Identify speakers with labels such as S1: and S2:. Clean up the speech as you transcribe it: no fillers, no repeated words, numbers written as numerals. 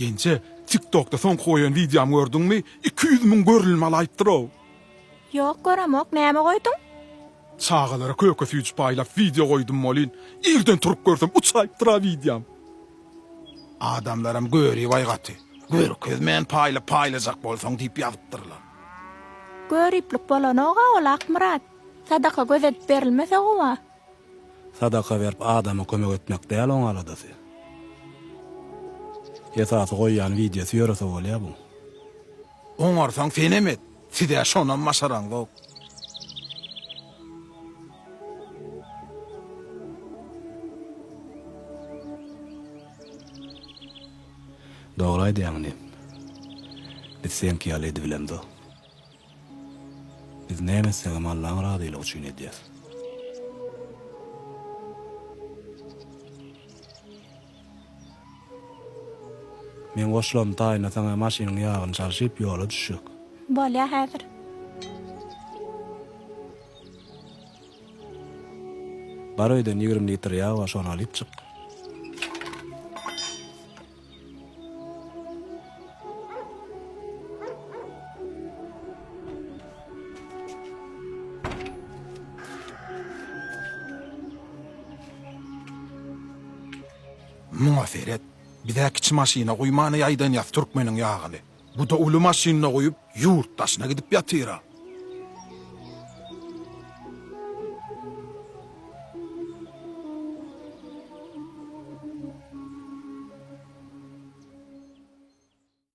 S1: Genje, TikTokda soňky goýan wideomy gördüňmi? 200 müň görülme alaýypdyr-ow.
S2: Ýok, göremok, näme goýduň?
S1: Çagalara köke süýji paýlap wideo goýdum welin, irden turup görsem uçaýypdyr-a wideom. Adamlaram görip-aý gaty. Görkezmän paýla paýlajak bolsaň diýip ýazypdyrlar.
S2: Göriplik bolanok-a ol Akmyrat. Sadaka göz edip berilmese gowa.
S3: Sadaka berip adama kömek etmek däl oň aladasy. Esasy goýýan wideosy ýörese bolýa buň.
S1: Oňarsaň senem et. Sizä şonam başaraňzok.
S3: Dogry aýdýaň inim. Biz seňki ýaly edibilemzok. Biz näme etsegem Allaň razylygy üçin edýäs. Men goşlarymy taýynlasaň-a maşynyň ýagyny çalşyp ýola düşjek.
S2: Bolýa häzir.
S3: Bar öýden 20 litr ýag bar şony alyp çyk.
S1: Muňa seret, biz-ä kiçi maşyna guýmany ýaýdanýas türkmeniň ýagyny. Bu-da uly maşynda guýup, ýurt daşyna gidip ýatyr-a.